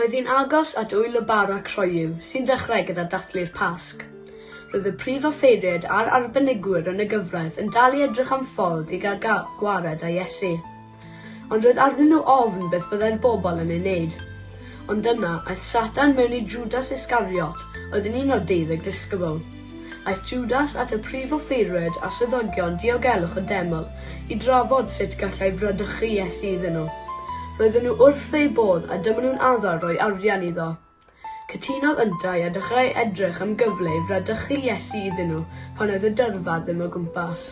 Roedd hi'n agos at Ŵyl y Bara Croyw, sy'n dechrau gyda dathlu'r Pasg. Roedd y prif offeiriaid a'r arbenigwyr yn y gyfraith yn dal i edrych am ffordd i gael gwared â Iesu. Ond roedd arnyn nhw ofn beth byddai'r bobl yn ei wneud. Ond yna, aeth Satan mewn i Jwdas Iscariot, oedd yn un o'r deuddeg disgybl. Aeth Jwdas at y prif offeiriaid a swyddogion diogelwch y deml i drafod sut gallai fradychu Iesu iddyn nhw. Roedden nhw wrth eu bodd a dyma nhw'n addo rhoi arian iddo. Cytunodd yntau a dechrau edrych am gyfle i fradychu Iesu iddyn nhw pan oedd y dyrfa ddim o gwmpas.